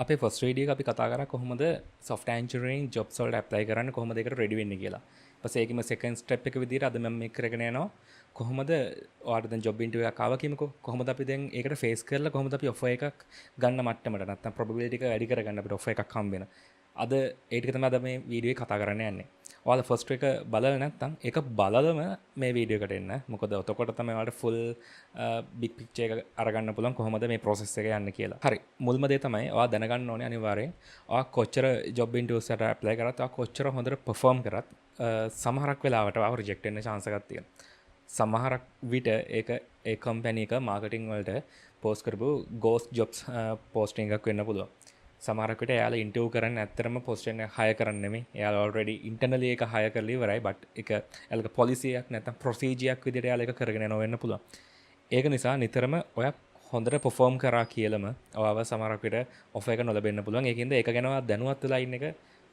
අපේ first video එක අපි කතා කරා කොහොමද සොෆ්ට්වෙයාර් ඉන්ජිනියරින් ජොබ්ස් වලට ඇප්ලයි කරන්න, කොහොමද ඒකට රෙඩි වෙන්නේ කියලා. ඊපස්සේ ඒකෙම සෙකන්ඩ් ස්ටෙප් එක විදිහට අද මම මේක කරගෙන යනවා. කොහොමද ඔයාලට දැන් ජොබ් ඉන්ටර්විව් එකක් ආවා කියමුකෝ. කොහොමද අපි දැන් ඒකට ෆේස් කරලා කොහොමද අපි ඔෆර් එකක් ගන්න මට්ටමට, නැත්නම් ප්‍රොබබිලිටි එක වැඩි කරගන්න අපිට ඔෆර් එකක් හම්බ වෙන. අද ඒ ටික තමයි අද මේ වීඩියෝ එකේ කතා කරන්න යන්නේ. ඔයාලා ෆස්ට් එක බලලා නැත්නම් ඒක බලලම මේ වීඩියෝ එකට එන්න. මොකද එතකොට තමයි ඔයාලට ෆුල් බිග් පික්චර් එක අරගන්න පුළුවන් කොහොමද මේ ප්‍රොසෙස් එක යන්නේ කියලා. හරි. මුල්ම දේ තමයි ඔයා දැනගන්න ඕනේ අනිවාර්යෙන් ඔයා කොච්චර ජොබ් ඉන්ටර්විව්ස් එකට ඇප්ලයි කරත්, ඔයා කොච්චර හොඳට පර්ෆෝම් කරත්, සමහරක් වෙලාවට ඔයාව රිජෙක්ට් වෙන්න චාන්ස් එකක් තියෙනවා. සමහරක් විට ඒක ඒ කම්පැනි එක මාකටිං වලට පෝස්ට් කරපු ගෝස්ට් ජොබ්ස් පෝස්ටිං එකක් වෙන්න පුළුවන්. සමහරක් විට එයාලා ඉන්ටර්විව් කරන්නේ ඇත්තටම පොසිෂන් එක හයර් කරන්න නෙමෙයි. එයාලා ඔල්රෙඩි ඉන්ටර්නලි ඒක හයර් කරලා ඉවරයි. බට් ඒක එයාලගේ පොලිසි එකක් නැත්නම් ප්‍රොසීජර් එකක් විදිහට එයාලා ඒක කරගෙන යනවා වෙන්න පුළුවන්. ඒක නිසා නිතරම ඔයා හොඳට පර්ෆෝම් කරා කියලම ඔයාව සමහරක් විට ඔෆර් එක නොලැබෙන්න පුළුවන්. ඒකින්ද ඒක ගැන ඔයා දැනුවත් වෙලා ඉන්න එක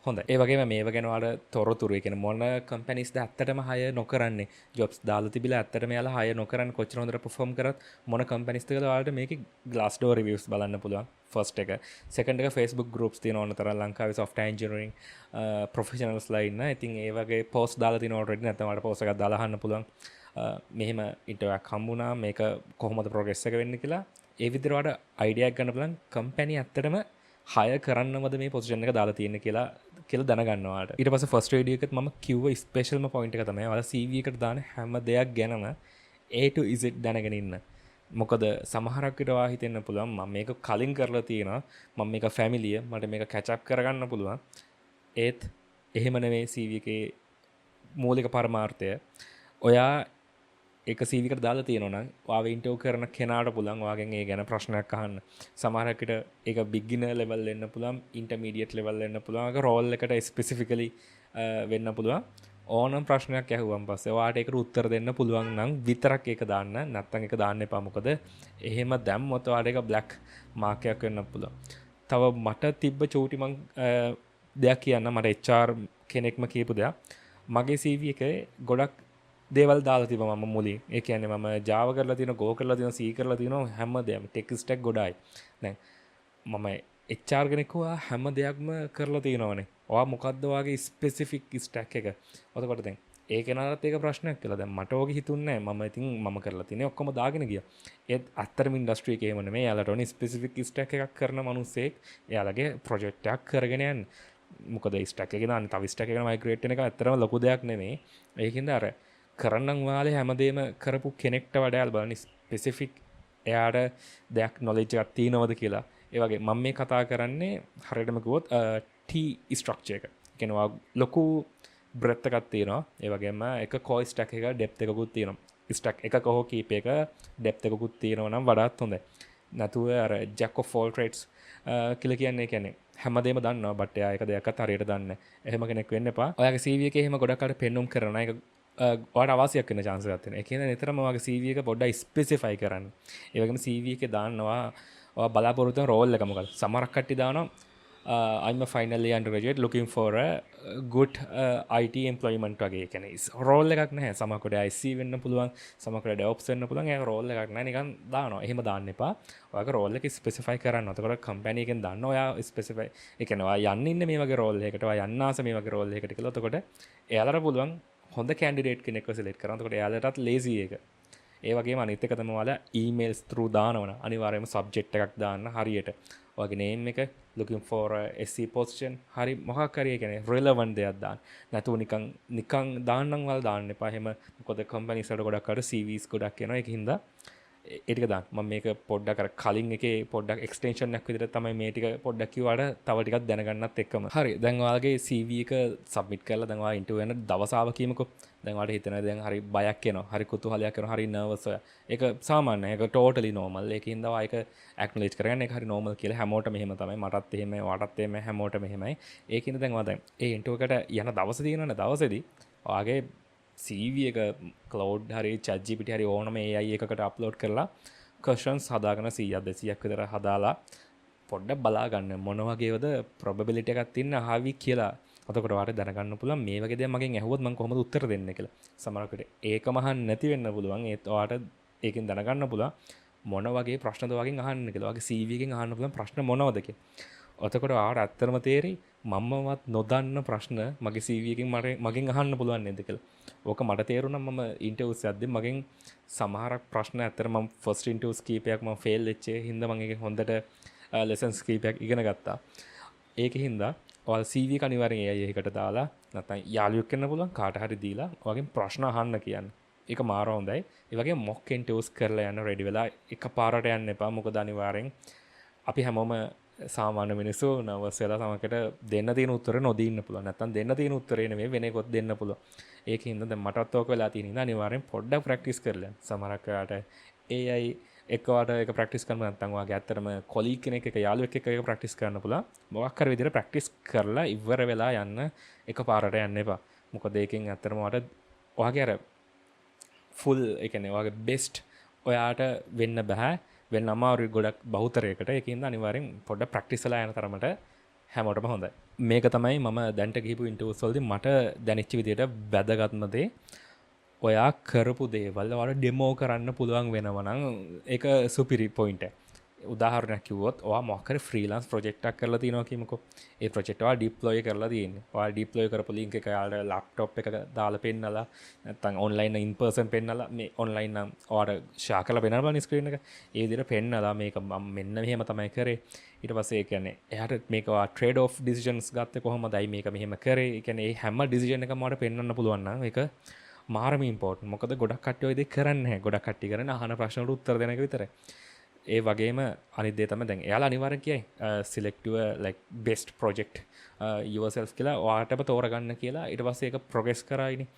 හොඳයි. ඒ වගේම මේව ගැන ඔයාලට තොරතුරු, ඒ කියන්නේ මොන කම්පැනිස්ද ඇත්තටම හයර් නොකරන්නේ, ජොබ්ස් දාලා තිබිලා ඇත්තටම එයාලා හයර් නොකරන්නේ කොච්චර හොඳට පර්ෆෝම් කරත් මොන කම්පැනිස්ද කියලා ඔයාලට මේකේ ග්ලාස් ඩෝර් රිවිව්ස් බලන්න පුළුවන්. ෆස්ට් එක. සෙකන්ඩ් එක Facebook groups තියෙන ඕන තරම් ලංකාවේ software engineering professionals ලා ඉන්න. ඉතින් ඒ වගේ පෝස්ට් දාලා තියෙනවා ඔල්රෙඩි. නැත්නම් ඔයාලට පෝස්ට් එකක් දාලා අහන්න පුළුවන්. මෙහෙම ඉන්ටර්විව් එකක් හම්බුණා, මේක කොහොමද ප්‍රෝග්‍රස් එක වෙන්නේ කියලා. ඒ විදිහට ඔයාලට අයිඩියා එකක් ගන්න පුළුවන් කම්පැනි ඇත්තටම හයර් කරන්නමද මේ පොසිෂන් එක දාලා තියෙන්නේ කියලා කියලා දැනගන්න ඔයාලට. ඊට පස්සේ ෆස්ට් වීඩියෝ එකෙත් මම කිව්ව ස්පෙෂල්ම පොයින්ට් එක තමයි ඔයාලා CV එකට දාන හැම දෙයක් ගැනම A to Z දැනගෙන ඉන්න. මොකද සමහරක් විට ඔයා හිතෙන්න පුළුවන් මම මේක කලින් කරලා තියෙනවා, මම මේක ෆැමිලියර්, මට මේක කැච් අප් කරගන්න පුළුවන්. ඒත් එහෙම නෙවෙයි CV එකේ මූලික පරමාර්ථය. ඔයා ඒක CV එකට දාලා තියෙනවා නම් ඔයාව ඉන්ටර්විව් කරන කෙනාට පුළුවන් ඔයාගෙන් ඒ ගැන ප්‍රශ්නයක් අහන්න. සමහරක් විට ඒක බිග්ිනර් ලෙවල් වෙන්න පුළුවන්, ඉන්ටර්මීඩියට් ලෙවල් වෙන්න පුළුවන්, ඒක රෝල් එකට ස්පෙසිෆිකලි වෙන්න පුළුවන්. ඕනම ප්‍රශ්නයක් ඇහුවන් පස්සේ ඔයාට ඒකට උත්තර දෙන්න පුළුවන් නම් විතරක් ඒක දාන්න, නැත්නම් ඒක දාන්න එපා. මොකද එහෙම දැම්මොත් ඔයාට ඒක බ්ලැක් මාක් එකක් වෙන්න පුළුවන්. තව මට තිබ්බ චූටි මං දෙයක් කියන්න, මට HR කෙනෙක්ම කියපු දෙයක්. මගේ CV එකේ ගොඩක් දේවල් දාලා තිබ්බා මම මුලින්. ඒ කියන්නේ මම Java කරලා තියෙනවා, Go කරලා තියෙනවා, C කරලා තියෙනවා, හැම දෙයක්ම ටෙක් ස්ටැක් ගොඩායි. දැන් මම HR කෙනෙක් ඔයා හැම දෙයක්ම කරලා තියෙනවනේ. ඔයා මොකද්ද ඔයාගේ ස්පෙසිෆික් ස්ටැක් එක? එතකොට දැන් ඒ කෙනාටත් ඒක ප්‍රශ්නයක් කියලා. දැන් මට ඕක හිතුන්නේ නැහැ. මම ඉතින් මම කරලා තියෙන්නේ ඔක්කොම දාගෙන ගියා. ඒත් ඇත්තටම ඉන්ඩස්ට්‍රි එකේ එහෙම නෙමෙයි. එයාලට ඕනේ ස්පෙසිෆික් ස්ටැක් එකක් කරන මිනිස්සෙක් එයාලගේ ප්‍රොජෙක්ට් එකක් කරගෙන යන්න. මොකද ස්ටැක් එකේ දාන්නේ තව ස්ටැක් එකකට මයිග්‍රේට් වෙන එක ඇත්තටම ලොකු දෙයක් නෙමෙයි. ඒකින්ද අර කරන්නම් ඔයාලේ හැමදේම කරපු කෙනෙක්ට වඩා එයාලා බලන්නේ ස්පෙසිෆික් එයාට දෙයක් නොලෙජ් එකක් තියෙනවද කියලා. ඒ වගේ මම මේ කතා කරන්නේ හරියටම කිව්වොත් T structure එක. ඒ කියන්නේ ඔයා ලොකු බ්‍රෙත් එකක් තියෙනවා. ඒ වගේම එක කෝර් ස්ටැක් එක ඩෙප්ත් එකකුත් තියෙනවා. ස්ටැක් එකක හෝ කීප එක ඩෙප්ත් එකකුත් තියෙනවා නම් වඩාත් හොඳයි. නැතුව අර ජැක් ඔෆ් ඕල් ට්‍රේඩ්ස් කියලා කියන්නේ, ඒ කියන්නේ හැමදේම දන්නවා බට් එයා එක දෙයක්වත් හරියට දන්නේ නැහැ. එහෙම කෙනෙක් වෙන්න එපා. ඔයාගේ CV එකේ එහෙම ගොඩක් අර පෙන්නුම් කරන එක ඔයාට අවාසියක් වෙන්න චාන්ස් එකක් තියෙනවා. ඒ කියන්නේ නිතරම ඔයාගේ CV එක පොඩ්ඩක් ස්පෙසිෆයි කරන්න. ඒ වගේම CV එකේ දාන්නවා ඔයා බලාපොරොත්තු වෙන රෝල් එක මොකක්ද? සමහරක් කට්ටිය දානවා I'm a final year undergraduate looking for a good IT employment වගේ. ඒ කියන්නේ රෝල් එකක් නැහැ. සමහරකට IC වෙන්න පුළුවන්, සමහරකට DevOps වෙන්න පුළුවන්. ඒක රෝල් එකක් නැහැ. නිකන් දානවා. එහෙම දාන්න එපා. ඔයාගේ රෝල් එක ස්පෙසිෆයි කරන්න. එතකොට කම්පැනි එකෙන් දන්නවා ඔයා ස්පෙසිෆයි, ඒ කියන්නේ ඔයා යන්න ඉන්නේ මේ වගේ රෝල් එකකට, ඔයා යන්න ආස මේ වගේ රෝල් එකකට කියලා. එතකොට එයාලට පුළුවන් හොඳ කැන්ඩිඩේට් කෙනෙක්ව සිලෙක්ට් කරන්න. එතකොට එයාලටත් ලේසි ඒක. ඒ වගේම අනිත් එක තමයි ඔයාලා ඊමේල්ස් through දානවනම් අනිවාර්යයෙන්ම සබ්ජෙක්ට් එකක් දාන්න හරියට. ඔයාගේ නේම් එක looking for a SC position හරි මොකක් හරි, ඒ කියන්නේ relevant දෙයක් දාන්න. නැතුව නිකන් නිකන් දාන්නම් ඔයාලා දාන්න එපා. එහෙම මොකද කම්පැනිස් වලට ගොඩක් අර CVs ගොඩක් එනවා. ඒක හින්දා ඒ ටික දාන්න. මම මේක පොඩ්ඩක් අර කලින් එකේ පොඩ්ඩක් එක්ස්ටෙන්ෂන් එකක් විදිහට තමයි මේ ටික පොඩ්ඩක් කිව්වාට තව ටිකක් දැනගන්නත් එක්කම. හරි. දැන් ඔයාලගේ CV එක සබ්මිට් කරලා දැන් ඔයා ඉන්ටර්විව් වෙන දවස ආව කියමුකෝ. දැන් ඔයාලට හිතෙනවා දැන් හරි බයක් එනවා. හරි කුතුහලයක් එනවා. හරි නර්වස් ඔයා. ඒක සාමාන්‍යයි. ඒක ටෝටලි නෝමල්. ඒකින්ද ඔයා ඒක ඇක්නොලෙජ් කරගන්න. ඒක හරි නෝමල් කියලා හැමෝටම එහෙම තමයි. මටත් එහෙමයි, ඔයාටත් එහෙමයි, හැමෝටම එහෙමයි. ඒකින්ද දැන් ඔයා දැන් ඒ ඉන්ටර්විව් එකට යන දවස තියෙනවනේ, දවසේදී ඔයාගේ CV එක ක්ලෝඩ් හරි ChatGPT හරි ඕනම AI එකකට අප්ලෝඩ් කරලා ක්වෙස්චන්ස් හදාගෙන 100ක් 200ක් විතර හදාලා පොඩ්ඩක් බලා ගන්න මොන වගේවද ප්‍රොබබිලිටි එකක් තියෙන අහවි කියලා. එතකොට ඔයාලට දැනගන්න පුළුවන් මේ වගේ දෙයක් මගෙන් ඇහුවොත් මං කොහොමද උත්තර දෙන්නේ කියලා. සමහරවිට ඒකම අහන්න නැති වෙන්න පුළුවන්. ඒත් ඔයාට ඒකෙන් දැනගන්න පුළුවන් මොන වගේ ප්‍රශ්නද ඔයාගෙන් අහන්න කියලා. ඔයාගේ CV එකෙන් අහන්න පුළුවන් ප්‍රශ්න මොනවද කියලා. එතකොට ඔයාට ඇත්තටම තේරෙයි මමවත් නොදන්න ප්‍රශ්න මගේ CV එකෙන් මගෙන් අහන්න පුළුවන් නේද කියලා. ඕක මට තේරුණා මම ඉන්ටර්විව්ස් යද්දි මගෙන් සමහරක් ප්‍රශ්න ඇත්තටම මම ෆස්ට් ඉන්ටර්විව්ස් කීපයක් මම ෆේල් වෙච්ච හින්දා මම ඒකෙන් හොඳට ලෙසන්ස් කීපයක් ඉගෙන ගත්තා. ඒක හින්දා ඔයාලා CV එක අනිවාර්යෙන් AI එකකට දාලා නැත්නම් යාළුවෙක් වෙන්න පුළුවන් කාට හරි දීලා ඔයාගෙන් ප්‍රශ්න අහන්න කියන්න. ඒක මාර හොඳයි. ඒ වගේම මොක් ඉන්ටර්විව්ස් කරලා යන්න රෙඩි වෙලා එකපාරට යන්න එපා. මොකද අනිවාර්යෙන් අපි හැමෝම සාමාන්‍ය මිනිස්සු නර්වස් වෙලා සමහරකට දෙන්න තියෙන උත්තර නොදී ඉන්න පුළුවන්. නැත්නම් දෙන්න තියෙන උත්තරේ නෙමෙයි වෙන එකක් දෙන්න පුළුවන්. ඒක හින්දා දැන් මටත් ඕක වෙලා තියෙන හින්දා අනිවාර්යෙන් පොඩ්ඩක් ප්‍රැක්ටිස් කරලා යන්න. සමහරක් වෙලාවට AI එක්ක ඔයාට ඒක ප්‍රැක්ටිස් කරන්න නැත්නම් ඔයාගේ ඇත්තටම කොලීග් කෙනෙක් එක්ක යාළුවෙක් එක්ක ඒක ප්‍රැක්ටිස් කරන්න පුළුවන්. මොකක් හරි විදිහට ප්‍රැක්ටිස් කරලා ඉවර වෙලා යන්න, එකපාරට යන්න එපා. මොකද ඒකෙන් ඇත්තටම ඔයාට ඔයාගේ අර ෆුල්, ඒ කියන්නේ ඔයාගේ බෙස්ට් ඔයාට වෙන්න බෑ. වෙන්න අමාරුයි ගොඩක් බහුතරයකට. ඒක හින්දා අනිවාර්යෙන් පොඩ්ඩක් ප්‍රැක්ටිස් වෙලා යන තරමට හැමෝටම හොඳයි. මේක තමයි මම දැන්ට ගිහපු ඉන්ටර්විව්ස් වලදී මට දැනෙච්ච විදිහට වැදගත්ම දේ. ඔයා කරපු දේවල් ඔයාලට ඩෙමෝ කරන්න පුළුවන් වෙනවා නම් ඒක සුපිරි පොයින්ට් එක. උදාහරණයක් කිව්වොත් ඔයා මොකක් හරි ෆ්‍රීලාන්ස් ප්‍රොජෙක්ට් එකක් කරලා තියෙනවා කියමුකෝ. ඒ ප්‍රොජෙක්ට් ඔයා ඩිප්ලොයි කරලා තියෙන්නේ. ඔයා ඩිප්ලොයි කරපු ලින්ක් එක ඔයාලට ලැප්ටොප් එක දාලා පෙන්නලා නැත්නම් ඔන්ලයින් ඉන් පර්සන් පෙන්නලා, මේ ඔන්ලයින් නම් ඔයාට ෂෙයා කරලා පෙන්නන්න බලන්න ස්ක්‍රීන් එක. ඒ විදිහට පෙන්නලා මේක මම මෙන්න මෙහෙම තමයි කරේ. ඊට පස්සේ ඒ කියන්නේ එයාට මේක ඔයා ට්‍රේඩ් ඔෆ් ඩිසිෂන්ස් ගත්තේ කොහොමද? ඇයි මේක මෙහෙම කරේ? ඒ කියන්නේ ඒ හැම ඩිසිෂන් එකම ඔයාට පෙන්වන්න පුළුවන් නම් ඒක මාරම ඉම්පෝටන්ට්. මොකද ගොඩක් කට්ටිය ඔය දේ කරන්නේ නැහැ. ගොඩක් කට්ටිය කරන්නේ අහන ප්‍රශ්න වලට උත්තර දෙන එක විතරයි. ඒ වගේම අනිත් දේ තමයි දැන් එයාලා අනිවාර්යෙන් කියයි select your like best project yourself කියලා, ඔයාටම තෝරගන්න කියලා. ඊට පස්සේ ඒක ප්‍රොග්‍රස් කරායිනේ.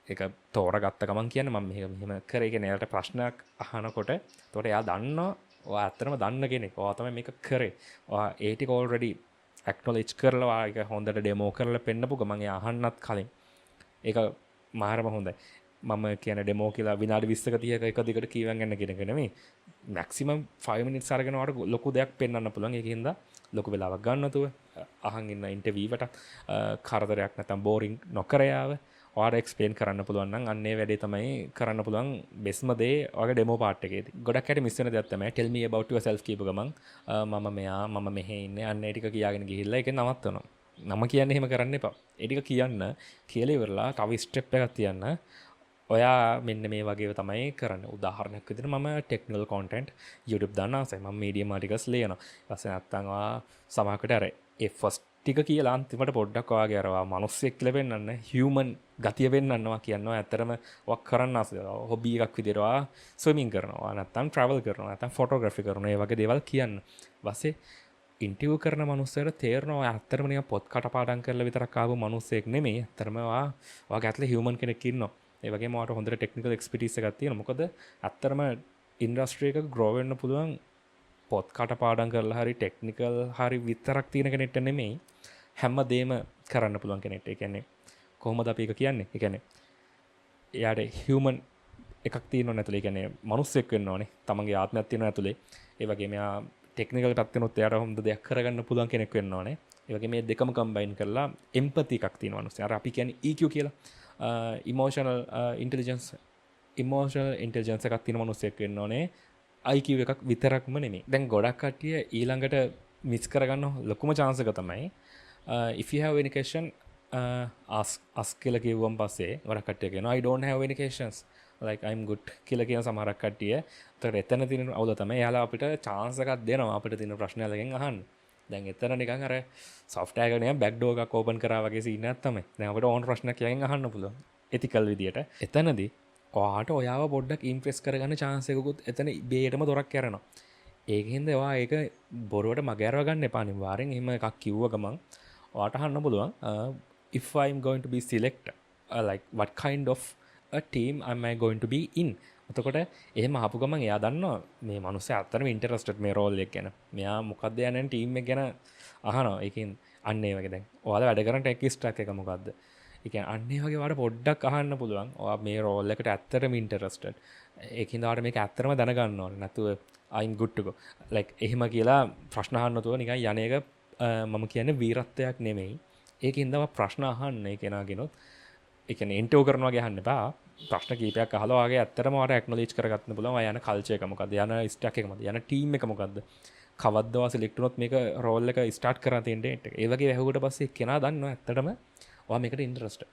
ඒක තෝරගත්ත ගමන් කියන්නේ මම මෙහෙම මෙහෙම කරේ කියන එයාලට ප්‍රශ්නයක් අහනකොට එතකොට එයා දන්නවා ඔයා ඇත්තටම දන්න කෙනෙක්. ඔයා තමයි මේක කරේ. ඔයා ඒ ටික ඔල්රෙඩි ඇක්නොලෙජ් කරලා ඔයා ඒක හොඳට ඩෙමෝ කරලා පෙන්නපු ගමන් එයා අහන්නත් කලින් ඒක මාරම හොඳයි. මම කියන ඩෙමෝ කියලා විනාඩි 20ක 30ක එක දිගට කියවන් යන්න කියන එක නෙමෙයි. මැක්සිමම් 5 මිනිට්ස් අරගෙන ඔයාලට ලොකු දෙයක් පෙන්වන්න පුළුවන්. ඒක හින්දා ලොකු වෙලාවක් ගන්න නැතුව අහන් ඉන්න ඉන්ටර්විව්වට කරදරයක් නැත්නම් බෝරින් නොකර යාව ඔයාලට එක්ස්ප්ලේන් කරන්න පුළුවන් නම් අන්න ඒ වැඩේ තමයි කරන්න පුළුවන් බෙස්ම දේ ඔයාගේ ඩෙමෝ පාර්ට් එකේදී. ගොඩක් අයට මිස් වෙන දෙයක් තමයි "Tell me about yourself" කියපු ගමන් මම මෙයා, මම මෙහෙ ඉන්නේ, අන්න ඒ ටික කියාගෙන ගිහිල්ලා ඒක නවත්තනවා. නම කියන්නේ එහෙම කරන්න එපා. ඒ ටික කියන්න කියලා ඉවරලා තව ස්ටෙප් එකක් තියන්න. ඔයා මෙන්න මේ වගේ තමයි කරන්නේ. උදාහරණයක් විදිහට මම ටෙක්නිකල් කොන්ටෙන්ට් YouTube දාන්න ආසයි. මම මීඩියම් ආටිකල්ස් ලියනවා. ඊට පස්සේ නැත්තම් ඔයා සමහරකට අර ඒ ෆස්ට් ටික කියලා අන්තිමට පොඩ්ඩක් ඔයාගේ අර ඔයා මිනිස්සෙක් කියලා පෙන්නන්න, හියුමන් ගතිය පෙන්නන්නවා කියනවා. ඇත්තටම ඔයා කරන්න ආස හොබි එකක් විදිහට ඔයා ස්විමින් කරනවා, නැත්තම් ට්‍රැවල් කරනවා, නැත්තම් ෆොටෝග්‍රැෆි කරනවා, ඒ වගේ දේවල් කියන්න. ඊපස්සේ ඉන්ටර්විව් කරන මනුස්සයට තේරෙනවා ඔයා ඇත්තටම නිකන් පොත් කටපාඩම් කරලා විතරක් ආපු මනුස්සයෙක් නෙමෙයි. ඇත්තටම ඔයා ඔයාගේ ඇතුලේ හියුමන් කෙනෙක් ඉන්නවා. ඒ වගේම ඔයාට හොඳට ටෙක්නිකල් එක්ස්පර්ටීස් එකක් තියෙනවා. මොකද ඇත්තටම ඉන්ඩස්ට්‍රි එක ග්‍රෝ වෙන්න පුළුවන් පොත් කටපාඩම් කරලා හරි ටෙක්නිකල් හරි විතරක් තියෙන කෙනෙක්ට නෙමෙයි, හැම දෙයක්ම කරන්න පුළුවන් කෙනෙක්ට. ඒ කියන්නේ කොහොමද අපි ඒක කියන්නේ? ඒ කියන්නේ එයාට හියුමන් එකක් තියෙන්න ඕනේ ඇතුලේ. ඒ කියන්නේ මිනිස්සෙක් වෙන්න ඕනේ. තමන්ගේ ආත්මයක් තියෙනවා ඇතුලේ. ඒ වගේම එයා ටෙක්නිකල් පැත්තෙනුත් එයාට හොඳ දෙයක් කරගන්න පුළුවන් කෙනෙක් වෙන්න ඕනේ. ඒ වගේ මේ දෙකම කම්බයින් කරලා එම්පති එකක් තියෙනවා මිනිස්සු. අර අපි කියන්නේ EQ කියලා. ඉමෝෂනල් ඉන්ටෙලිජන්ස්, ඉමෝෂනල් ඉන්ටෙලිජන්ස් එකක් තියෙන මිනිස්සෙක් වෙන්න ඕනේ. IQ එකක් විතරක්ම නෙමෙයි. දැන් ගොඩක් කට්ටිය ඊළඟට මිස් කරගන්න ලොකුම චාන්ස් එක තමයි "If you have any question, ask us" කියලා කිව්වන් පස්සේ ගොඩක් කට්ටිය කියනවා "I don't have any questions, like I'm good" කියලා කියන සමහරක් කට්ටිය. එතකොට එතන තියෙන අවුල තමයි එයාලා අපිට චාන්ස් එකක් දෙනවා අපිට තියෙන ප්‍රශ්න එයාලගෙන් අහන්න. දැන් එතන නිකන් අර සොෆ්ට්වෙයාර් එක නිකන් බෑක් ඩෝර් එකක් ඕපන් කරා වගේ සීන් එකක් තමයි. දැන් අපිට ඕන ප්‍රශ්නයක් එයාගෙන් අහන්න පුළුවන්. එතිකල් විදියට. එතනදී ඔයාට ඔයාව පොඩ්ඩක් ඉම්ප්‍රෙස් කරගන්න චාන්ස් එකකුත් එතන ඉබේටම දොරක් ඇරෙනවා. ඒක හින්දා ඔයා ඒක බොරුවට මග ඇරව ගන්න එපා. අනිවාර්යෙන් එහෙම එකක් කිව්ව ගමන් ඔයාට අහන්න පුළුවන් "If I'm going to be selected, like what kind of a team am I going to be in?" එතකොට එහෙම අහපු ගමන් එයා දන්නවා මේ මනුස්සයා ඇත්තටම ඉන්ටරෙස්ටඩ් මේ රෝල් එක ගැන. මෙයා මොකද්ද යන්නේ ටීම් එක ගැන අහනවා. ඒකෙන් අන්න ඒ වගේ දැන් ඔයාලා වැඩ කරන ටෙක් ස්ටැක් එක මොකද්ද? ඒ කියන්නේ අන්න ඒ වගේ ඔයාලට පොඩ්ඩක් අහන්න පුළුවන්. ඔයා මේ රෝල් එකට ඇත්තටම ඉන්ටරෙස්ටඩ්. ඒක හින්දා ඔයාලට මේක ඇත්තටම දැනගන්න ඕනේ. නැතුව "I'm good to go" like එහෙම කියලා ප්‍රශ්න අහන්න නැතුව නිකන් යන එක මම කියන්නේ වීරත්වයක් නෙමෙයි. ඒක හින්දා ප්‍රශ්න අහන්න ඒ කෙනාගෙනුත්. ඒ කියන්නේ ඉන්ටර්විව් කරනවා වගේ අහන්න එපා. ප්‍රශ්න කීපයක් අහලා ඔයාගේ ඇත්තටම ඔයාට ඇක්නොලෙජ් කරගන්න පුළුවන්. ඔයා යන කල්චර් එක මොකද්ද? යන ස්ටැක් එක මොකද්ද? යන ටීම් එක මොකද්ද? කවද්ද ඔයා සිලෙක්ට් වුණොත් මේක රෝල් එක ස්ටාර්ට් කරලා තියෙන ඩේට් එක. ඒ වගේ ඇහුවට පස්සේ කෙනා දන්නවා ඇත්තටම ඔයා මේකට ඉන්ටරෙස්ටඩ්.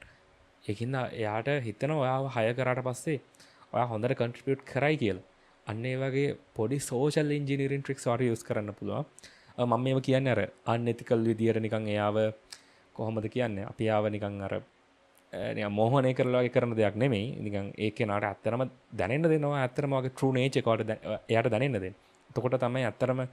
ඒකින්ද එයාට හිතෙනවා ඔයාව හයර් කරාට පස්සේ ඔයා හොඳට කන්ට්‍රිබියුට් කරයි කියලා. අන්න ඒ වගේ පොඩි සෝෂල් ඉන්ජිනියරින් ට්‍රික්ස් ඔයාට යූස් කරන්න පුළුවන්. මම මේව කියන්නේ අර අන්එතිකල් විදියට නිකන් එයාව කොහොමද කියන්නේ, අපි එයාව නිකන් අර නිකන් මෝහනය කරලා වගේ කරන දෙයක් නෙමෙයි. නිකන් ඒ කෙනාට ඇත්තටම දැනෙන්න දෙනවා, ඇත්තටම වගේ ට්‍රූ නේචර් එක ඔයාට එයාට දැනෙන්න දෙන්න. එතකොට තමයි ඇත්තටම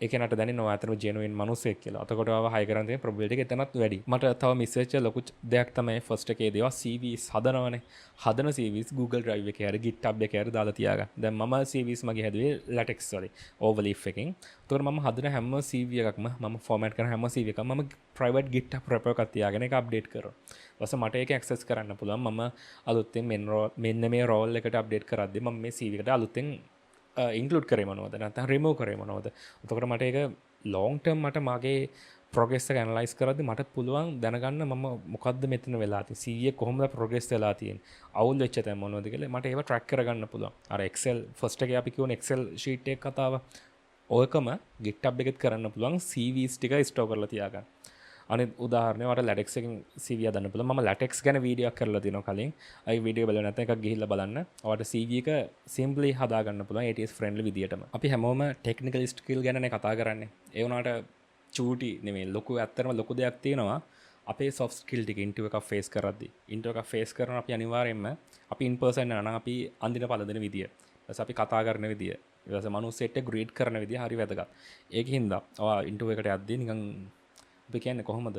ඒ කෙනාට දැනෙනවා ඇත්තටම ජෙනුයින් මිනිස්සෙක් කියලා. එතකොට ඔයාව හයර් කරන් තියෙන ප්‍රොබබිලිටි එක එතනත් වැඩි. මට තව මිස් වෙච්ච ලොකු දෙයක් තමයි ෆස්ට් එකේ දේවා CVs හදනවනේ. හදන CVs Google Drive එකේ හරි GitHub එකේ හරි දාලා තියාගන්න. දැන් මම CVs මගේ හැදුවේ LaTeX වලින්, Overleaf එකෙන්. එතකොට මම හදන හැම CV එකක්ම, මම ෆෝමැට් කරන හැම CV එකක්ම මම ප්‍රයිවට් GitHub repo එකක් තියාගෙන ඒක අප්ඩේට් කරනවා. ඊපස්සේ මට ඒක ඇක්සස් කරන්න පුළුවන්. මම අලුතෙන් මෙන්න මේ රෝල් එකට අප්ඩේට් කරද්දී මම මේ CV එකට අලුතෙන් ඉන්ක්ලූඩ් කරේ මොනවද, නැත්නම් රිමූව් කරේ මොනවද. එතකොට මට ඒක ලොං ටර්ම් මට මගේ ප්‍රොග්‍රස් එක ඇනලයිස් කරද්දී මට පුළුවන් දැනගන්න මම මොකද්ද මෙතන වෙලා තියෙන්නේ, CV එක කොහොමද ප්‍රොග්‍රස් වෙලා තියෙන්නේ, අවුල් වෙච්ච තැන් මොනවද කියලා මට ඒවා ට්‍රැක් කරගන්න පුළුවන්. අර Excel first එකේ අපි කියවන Excel sheet එක කතාව ඔයකම GitHub එකෙත් කරන්න පුළුවන් CVs ටික ස්ටෝර් කරලා තියාගන්න. අනිත් උදාහරණය ඔයාලට LaTeX එකෙන් CV හදන්න පුළුවන්. මම LaTeX ගැන වීඩියෝ එකක් කරලා තියෙනවා කලින්. ඒ වීඩියෝ බලන්න නැත්නම් එකක් ගිහිල්ලා බලන්න. ඔයාලට CV එක සිම්ප්ලි හදාගන්න පුළුවන් ATS friendly විදියටම. අපි හැමෝම ටෙක්නිකල් ස්කිල් ගැනනේ කතා කරන්නේ. ඒ වුණාට චූටි නෙමෙයි, ලොකු ඇත්තටම ලොකු දෙයක් තියෙනවා. අපේ සොෆ්ට් ස්කිල් ටික ඉන්ටර්විව් එකක් ෆේස් කරද්දී. ඉන්ටර්විව් එකක් ෆේස් කරන අපි අනිවාර්යයෙන්ම අපි ඉන් පර්සන් යනවා නම් අපි අඳින පළඳින විදිය. ඊට පස්සේ අපි කතා කරන විදිය. ඊට පස්සේ මනුස්සයෙක්ට ග්‍රීට් කරන විදිය හරි වැදගත්. ඒකින්ද ඔයා ඉන්ටර්විව් එකට යද්දී නිකන් අපි කියන්නේ කොහොමද?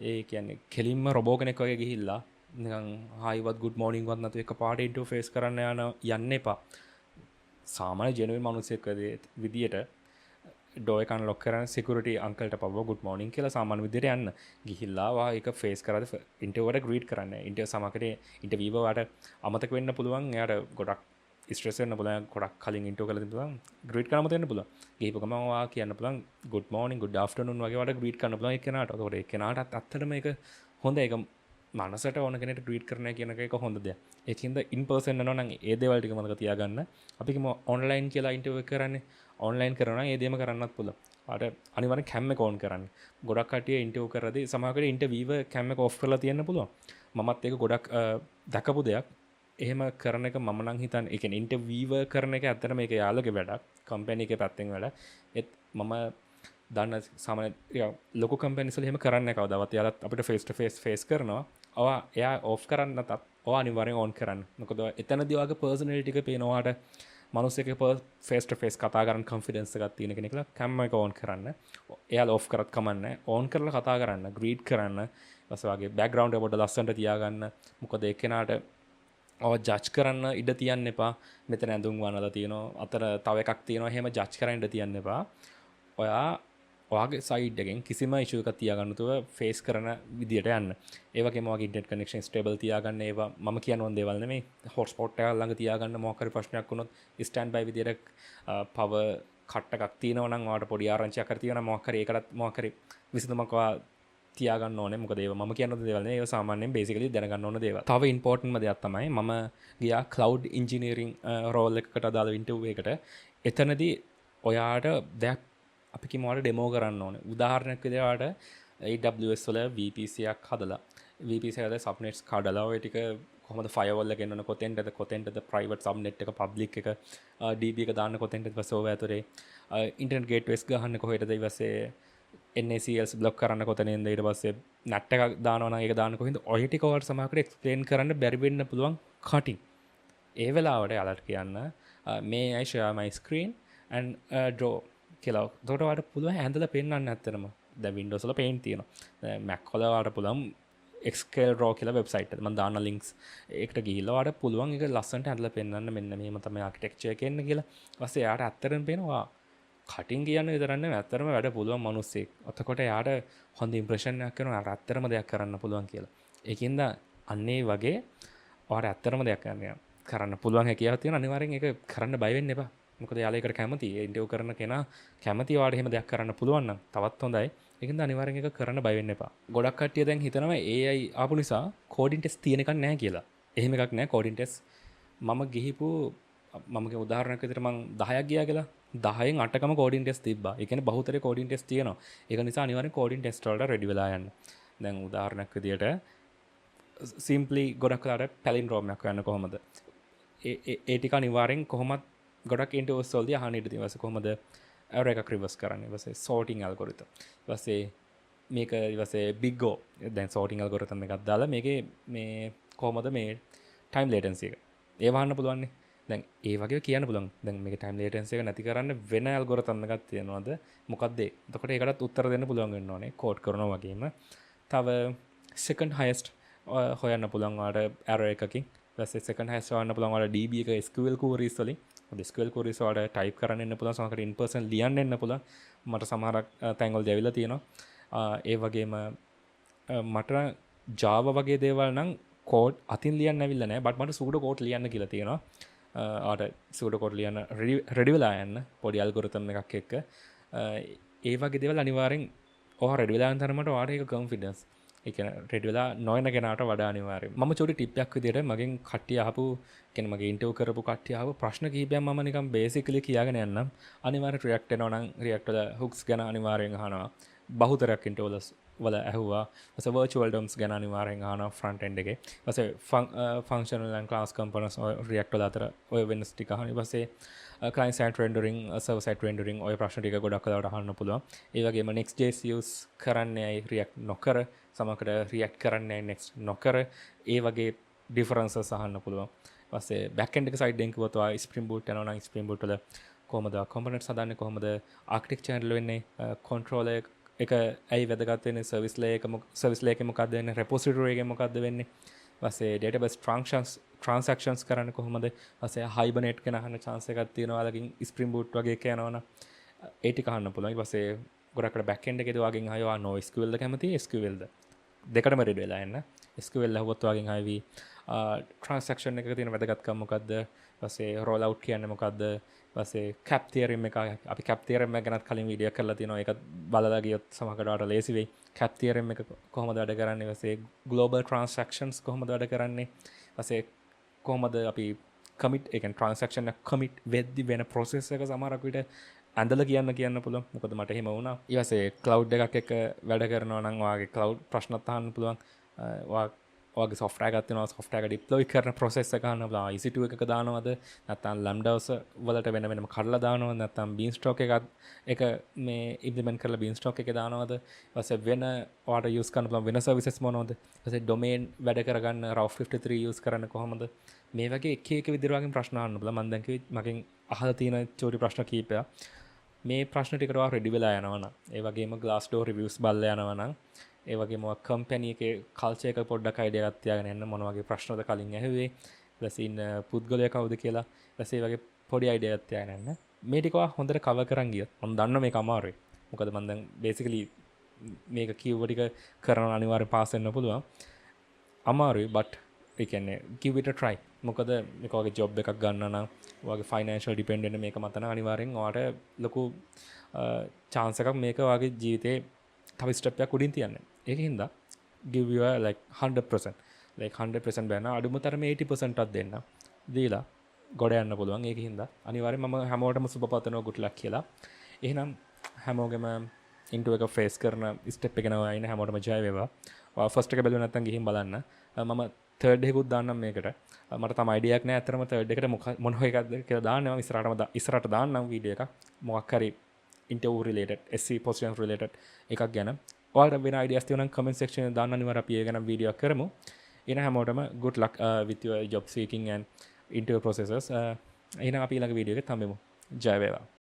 ඒ කියන්නේ කෙලින්ම රොබෝ කෙනෙක් වගේ ගිහිල්ලා නිකන් හායිවත් ගුඩ් මෝර්නින්ග් වත් නැතුව එකපාරට ඉන්ටර්විව් ෆේස් කරන්න යන්න එපා. සාමාන්‍ය ජෙනුයින් මනුස්සයෙක් විදියට ඩෝ එක අන්ලොක් කරන සිකියුරිටි අංකල්ට පවුව ගුඩ් මෝර්නින්ග් කියලා සාමාන්‍ය විදියට යන්න. ගිහිල්ලා වා ඒක ෆේස් කරද්දී ඉන්ටර්විව් එකට ග්‍රීට් කරන්න. ඉන්ටර්විව් සමහරකට ඉන්ටර්විව් වලට අමතක වෙන්න පුළුවන්. එයාට ගොඩක් ස්ට්‍රෙස් වෙන්න පුළුවන්. ගොඩක් කලින් ඉන්ටර්විව් කරලා තියෙන පුළුවන්. ග්‍රීට් කරන්න අමතක වෙන්න පුළුවන්. ගිහපු ගමන් ඔයා කියන්න පුළුවන් ගුඩ් මෝර්නින්ග්, ගුඩ් ආෆ්ටර්නූන් වගේ වලට ග්‍රීට් කරන්න පුළුවන් ඒ කෙනාට. එතකොට ඒ කෙනාටත් ඇත්තටම ඒක හොඳ, ඒක මනසට ඕන කෙනෙක්ට ග්‍රීට් කරන කියන එක හොඳ දෙයක්. ඒකින්ද ඉන් පර්සන් යනවා නම් ඒ දේවල් ටික මතක තියාගන්න. අපි කිව්ව ඔන්ලයින් කියලා ඉන්ටර්විව් එක කරන්නේ. ඔන්ලයින් කරනවා නම් ඒ දේම කරන්නත් පුළුවන්. ඔයාලට අනිවාර්යෙන් කැම් එක ඕන් කරන්න. ගොඩක් කට්ටිය ඉන්ටර්විව් කරද්දී සමහර වෙලාවට ඉන්ටර්විවර් කැම් එක ඔෆ් කරලා තියන්න පුළුවන්. මමත් ඒක ගොඩක් දැකපු දෙයක්. එහෙම කරන එක මම නම් හිතන්නේ, ඒ කියන්නේ ඉන්ටර්විවර් කරන එක ඇත්තටම ඒක යාළුවගේ වැඩක්, කම්පැනි එකේ පැත්තෙන් වැඩ. ඒත් මම දන්න සාමාන්‍ය ලොකු කම්පැනිස් වල එහෙම කරන්නේ නැහැ කවදාවත්. එයාලත් අපිට ෆේස් ටු ෆේස් ෆේස් කරනවා. ඔයා එයා ඔෆ් කරන්න නැතත් ඔයා අනිවාර්යෙන් ඕන් කරන්න. මොකද එතනදී ඔයාගේ පර්සනැලිටි එක පේනවා. ඔයාට මනුස්සයෙක් ෆේස් ටු ෆේස් කතා කරන්න කොන්ෆිඩන්ස් එකක් තියෙන කෙනෙක් කියලා කැම් එක ඕන් කරන්න. එයාලා ඔෆ් කරත් කමක් නැහැ. ඕන් කරලා කතා කරන්න, ග්‍රීට් කරන්න. ඊපස්සේ ඔයාගේ බෑග්ග්‍රවුන්ඩ් එක පොඩ්ඩක් ලස්සනට තියාගන්න. මොකද ඒ කෙනාට ඔය ජජ් කරන්න ඉඩ තියන්න එපා. මෙතන ඇඳුම් වනලා තියෙනවා, අතර තව එකක් තියෙනවා. එහෙම ජජ් කරන්න ඉඩ තියන්න එපා. ඔයා ඔයාගේ සයිඩ් එකෙන් කිසිම ඉෂුව එකක් තියාගන්න නැතුව ෆේස් කරන විදියට යන්න. ඒ වගේම ඔයාගේ ඉන්ටර්නෙට් කනෙක්ෂන් ස්ටේබල් තියාගන්න. ඒවා මම කියන්න ඕන දේවල් නෙමෙයි. හොට්ස්පොට් එකක් ළඟ තියාගන්න. මොකක් හරි ප්‍රශ්නයක් වුණොත් ස්ටෑන්ඩ් බයි විදියට පවර් කට් එකක් තියෙනවා නම් ඔයාට පොඩි ආරංචියක් හරි තියෙනවා නම් මොකක් හරි ඒකටත් මොකක් හරි විසඳුමක් ඔයා තියාගන්න ඕනේ. මොකද ඒවා මම කියන්න ඕන දේවල් නෙමෙයි. ඒවා සාමාන්‍යයෙන් බේසිකලි දැනගන්න ඕන දේවල්. තව ඉම්පෝටන්ට්ම දෙයක් තමයි මම ගියා ක්ලවුඩ් ඉන්ජිනියරින් රෝල් එකකට අදාළ ඉන්ටර්විව් එකකට. එතනදී ඔයාට දෙයක් අපි කියමු ඔයාට ඩෙමෝ කරන්න ඕනේ. උදාහරණයක් විදිහට ඔයාට AWS වල VPC එකක් හදලා, VPC එකේ සබ්නෙට්ස් කඩලා ඔය ටික කොහොමද ෆයර්වෝල් එක එන්න ඕන, කොතෙන්ටද ප්‍රයිවට් සබ්නෙට් එක, පබ්ලික් එක, DB එක දාන්න කොතෙන්ටද, ඊට පස්සේ ඔය ඇතුලේ ඉන්ටර්නෙට් ගේට්වේස් ගහන්න කොහෙටද, ඊට පස්සේ NACLs block කරන්න කොතනින්ද, ඊට පස්සේ NAT එකක් දානවා නම් ඒක දාන්න කොහෙන්ද, ඔය ටික ඔයාලට සමහරවිට එක්ස්ප්ලেইন කරන්න බැරි වෙන්න පුළුවන් කටින්. ඒ වෙලාවට යාලට කියන්න may I share my screen and draw කියලා. එතකොට ඔයාලට පුළුවන් ඇඳලා පෙන්වන්න ඇත්තටම. දැන් Windows වල Paint තියෙනවා. දැන් Mac වල ඔයාලට පුළුවන් Excel Draw කියලා වෙබ්සයිට් එක. මම දාන්න ලින්ක්ස්. ඒකට ගිහිල්ලා ඔයාලට පුළුවන් ඒක ලස්සනට ඇඳලා පෙන්වන්න මෙන්න මෙහෙම තමයි ආකිටෙක්චර් එක එන්නේ කියලා. ඊපස්සේ එයාට ඇත්තටම පේනවා කටින් කියන්න විතරක් නෙවෙයි ඇත්තටම වැඩ පුළුවන් මිනිස්සෙක්. එතකොට එයාට හොඳ ඉම්ප්‍රෙෂන් එකක් කරනවා එයාට ඇත්තටම දෙයක් කරන්න පුළුවන් කියලා. ඒකින්ද අන්න ඒ වගේ ඔයාට ඇත්තටම දෙයක් කරන්න පුළුවන් හැකියාවක් තියෙනවා. අනිවාර්යෙන් ඒක කරන්න බය වෙන්න එපා. මොකද එයාලා ඒකට කැමතියි. ඒ ඉන්ටර්විව් කරන කෙනා කැමති ඔයාට එහෙම දෙයක් කරන්න පුළුවන් නම් තවත් හොඳයි. ඒකින්ද අනිවාර්යෙන් ඒක කරන්න බය වෙන්න එපා. ගොඩක් කට්ටිය දැන් හිතනවා AI ආපු නිසා කෝඩින් ටෙස්ට් තියෙන එකක් නෑ කියලා. එහෙම එකක් නෑ කෝඩින් ටෙස්ට්. මම ගිහිපු මම කිය උදාහරණයක් විදිහට මං 10ක් ගියා කියලා. 10න් 8කම කෝඩින් ටෙස්ට් තිබ්බා. ඒ කියන්නේ බහුතරය කෝඩින් ටෙස්ට් තියෙනවා. ඒක නිසා අනිවාර්යෙන් කෝඩින් ටෙස්ට් වලට රෙඩි වෙලා යන්න. දැන් උදාහරණයක් විදියට සිම්ප්ලි ගොඩක් වෙලාවට පැලින්ඩ්‍රෝම් එකක් හොයන්න කොහොමද? ඒ ඒ ඒ ටික අනිවාර්යෙන් කොහොමත් ගොඩක් ඉන්ටර්විව්ස් වලදී අහන්න ඉඩ තියෙනවා. ඊපස්සේ කොහොමද ඇරේ එකක් රිවර්ස් කරන්නේ? ඊපස්සේ සෝටිං ඇල්ගොරිතම්. ඊපස්සේ මේක ඊපස්සේ බිග් ඕ, දැන් සෝටිං ඇල්ගොරිතම් එකක් දාලා මේකේ මේ කොහොමද මේ ටයිම් ලේටන්සි එක ඒව අහන්න පුළුවන් නේ. දැන් ඒ වගේ කියන්න පුළුවන්. දැන් මේකේ ටයිම් ලේටන්සි එක නැති කරන්න වෙන ඇල්ගොරිතම් එකක් තියෙනවද? මොකද්ද ඒ? එතකොට ඒකටත් උත්තර දෙන්න පුළුවන් වෙන්න ඕනේ කෝඩ් කරනවා වගේම. තව සෙකන්ඩ් හයිස්ට් හොයන්න පුළුවන් ඔයාලට ඇරෝ එකකින්. ඊට පස්සේ සෙකන්ඩ් හයිස්ට් හොයන්න පුළුවන් ඔයාලට DB එක SQL queries වලින්. මොකද SQL queries ඔයාලට ටයිප් කරන්න එන්න පුළුවන්, සමහරකට ඉන් පර්සන් ලියන්න එන්න පුළුවන්. මට සමහරක් තැන්වලදී ඇවිල්ලා තියෙනවා. ඒ වගේම මට Java වගේ දේවල් නම් කෝඩ් අතින් ලියන්න ඇවිල්ලා නෑ. බට් මට සූඩෝ කෝඩ් ලියන්න කියලා තියෙනවා. ඔයාලට සූඩෝ කෝඩ් ලියන්න රෙඩි වෙලා යන්න පොඩි ඇල්ගොරිතම් එකක් එක්ක. ඒ වගේ දේවල් අනිවාර්යෙන් ඔයා රෙඩි වෙලා යන තරමට ඔයාට ඒක කොන්ෆිඩන්ස්. ඒ කියන්නේ රෙඩි වෙලා නොයන කෙනාට වඩා අනිවාර්යයි. මම චූටි ටිප් එකක් විදියට මගෙන් කට්ටිය අහපු, කියන්නේ මගේ ඉන්ටර්විව් කරපු කට්ටිය අහපු ප්‍රශ්න කිහිපයක් මම නිකන් බේසිකලි කියාගෙන යන්නම්. අනිවාර්යෙන් රියැක්ට් වෙනවා නම් රියැක්ට් වල හුක්ස් ගැන අනිවාර්යෙන් අහනවා. බහුතරයක් ඉන්ටර්විව් වල ඇහුවා. ඊපස්සේ වර්චුවල් ඩොම්ස් ගැන අනිවාර්යෙන් අහනවා ෆ්‍රන්ට් එන්ඩ් එකේ. ඊපස්සේ ෆන්ක්ෂනල් ඇන්ඩ් ක්ලාස් කම්පොනන්ට්ස් ඔය රියැක්ට් වල අතර ඔය වෙනස් ටික අහනවා. ඊපස්සේ client side rendering, server side rendering ඔය ප්‍රශ්න ටික ගොඩක් වෙලාවට අහන්න පුළුවන්. ඒ වගේම Next.js use කරන්නේ ඇයි React නොකර, සමහරකට React කරන්නේ ඇයි Next නොකර, ඒ වගේ ඩිෆරන්සස් අහන්න පුළුවන්. ඊපස්සේ බෑක් එන්ඩ් එක සයිඩ් එකෙන් කිව්වොත් ඔයා Spring Boot යනවා නම් Spring Boot වල කොහොමද කොම්පොනන්ට්ස් හදන්නේ, කොහොමද ආකිටෙක්චර් හැන්ඩල් වෙන්නේ, කන්ට්‍රෝලර් එක ඇයි වැදගත් වෙන්නේ, සර්විස් ලේයර් එක සර්විස් ලේයර් එකේ මොකද්ද වෙන්නේ, රෙපොසිටරි එකේ මොකද්ද වෙන්නේ, ඊපස්සේ ඩේටාබේස් ට්‍රාන්සැක්ෂන්ස් කරන්නේ කොහොමද, ඊපස්සේ හයිබර්නේට් ගැන අහන්න චාන්ස් එකක් තියෙනවා ඔයාලගෙන් Spring Boot වගේ එක යනවනම් ඒ ටික අහන්න පුළුවන්. ඊට පස්සේ ගොඩක් අර බෑක් එන්ඩ් එකේදී ඔයාගෙන් අහයි ඔයා NoSQL ද කැමති SQL ද, දෙකටම රෙඩි වෙලා යන්න. SQL ඇහුවොත් ඔයාගෙන් අහවි ට්‍රාන්සැක්ෂන් එකක තියෙන වැදගත්කම මොකද්ද, ඊට පස්සේ රෝල් අවුට් කියන්නේ මොකද්ද, ඊට පස්සේ කැප් තියරම් එක, අපි කැප් තියරම් එක ගැනත් කලින් වීඩියෝ කරලා තියෙනවා. ඒකත් බලලා ගියොත් සමහරකට ඔයාලට ලේසි වෙයි. කැප් තියරම් එක කොහොමද වැඩ කරන්නේ, ඊට පස්සේ ග්ලෝබල් ට්‍රාන්සැක්ෂන්ස් කොහොමද වැඩ කරන්නේ, ඊට පස්සේ කොහොමද අපි කමිට්, ඒ කියන්නේ ට්‍රාන්සැක්ෂන් එක කමිට් වෙද්දි වෙන ප්‍රොසෙස් එක සමහරක් විට ඇඳලා කියන්න කියන්න පුළුවන්. මොකද මට එහෙම වුණා. ඊට පස්සේ ක්ලවුඩ් එකක් එක්ක වැඩ කරනවා නම් ඔයාගේ ක්ලවුඩ් ප්‍රශ්නත් අහන්න පුළුවන්. ඔයාගේ සොෆ්ට්වෙයාර් එකක් තියෙනවා, සොෆ්ට්වෙයාර් එක ඩිප්ලොයි කරන ප්‍රොසෙස් එක අහන්න පුළුවන්. EC2 එකක දානවද නැත්නම් ලැම්ඩාස් වලට වෙන වෙනම කඩලා දානවද, නැත්නම් බීන්ස්ටොක් එකක් එක මේ ඉම්ප්ලිමන්ට් කරලා බීන්ස්ටොක් එකේ දානවද, ඊට පස්සේ වෙන ඔයාට යූස් කරන්න පුළුවන් වෙන සර්විසස් මොනවද, ඊට පස්සේ ඩොමේන් වැඩ කරගන්න Route 53 use කරන්න කොහොමද, මේ වගේ එක එක විදිහට වගේ ප්‍රශ්න අහන්න පුළුවන්. මම දැන් කිව්වේ මගෙන් අහලා තියෙන චූටි ප්‍රශ්න කීපයක්. මේ ප්‍රශ්න ටිකට ඔයා රෙඩි වෙලා යනවා නම්, ඒ වගේම Glassdoor reviews බලලා යනවා නම්, ඒ වගේම ඔයා කම්පැනි එකේ කල්චර් එක පොඩ්ඩක් අයිඩියා එකක් තියාගෙන යන්න, මොන වගේ ප්‍රශ්නද කලින් ඇහුවේ, ඊට පස්සේ ඉන්න පුද්ගලයා කවුද කියලා, ඊට පස්සේ ඒ වගේ පොඩි අයිඩියා එකක් තියාගෙන යන්න. මේ ටික ඔයා හොඳට කවර් කරන් ගියොත් මම දන්නවා මේක අමාරුයි. මොකද මම දැන් බේසිකලි මේක කිව්ව ටික කරනවා අනිවාර්යෙන් පාස් වෙන්න පුළුවන්. අමාරුයි, බට් ඒ කියන්නේ give it a try. මොකද මේක වගේ ජොබ් එකක් ගන්න නම් ඔයාගේ ෆයිනෑන්ෂල් ඩිපෙන්ඩ් වෙන්න මේක මත නම් අනිවාර්යෙන් ඔයාට ලොකු චාන්ස් එකක් මේක ඔයාගේ ජීවිතේ තව ස්ටෙප් එකක් උඩින් තියන්න. ඒක හින්දා give your like 100%, like 100% බෑ නම් අඩුම තරමේ 80% වත් දෙන්න. දීලා ගොඩ යන්න පුළුවන්. ඒක හින්දා අනිවාර්යෙන් මම හැමෝටම සුබ පතනවා, good luck කියලා. එහෙනම් හැමෝගෙම ඉන්ටර්විව් එක ෆේස් කරන ස්ටෙප් එක යනවා ඉන්න හැමෝටම ජය වේවා. ඔයා ෆස්ට් එක බැලුවේ නැත්නම් ගිහින් බලන්න. මම තර්ඩ් එකකුත් දාන්නම් මේකට. මට තාම අයිඩියා එකක් නෑ ඇත්තටම තර්ඩ් එකට මොන එකක්ද කියලා දාන්න. මම ඉස්සරහට දාන්නම් වීඩියෝ එකක්. මොකක් හරි interview related, SC position related එකක් ගැන. ඔයාලට වෙන අයිඩියාස් තියෙනවා නම් කමෙන්ට් සෙක්ෂන් එකේ දාන්න, අනිවාර්යයෙන් අපි ඒ ගැන වීඩියෝ එකක් කරමු. එන හැමෝටම good luck with your job seeking and interview processes. එහෙනම් අපි ඊළඟ වීඩියෝ එකෙත් හම්බෙමු. ජය වේවා.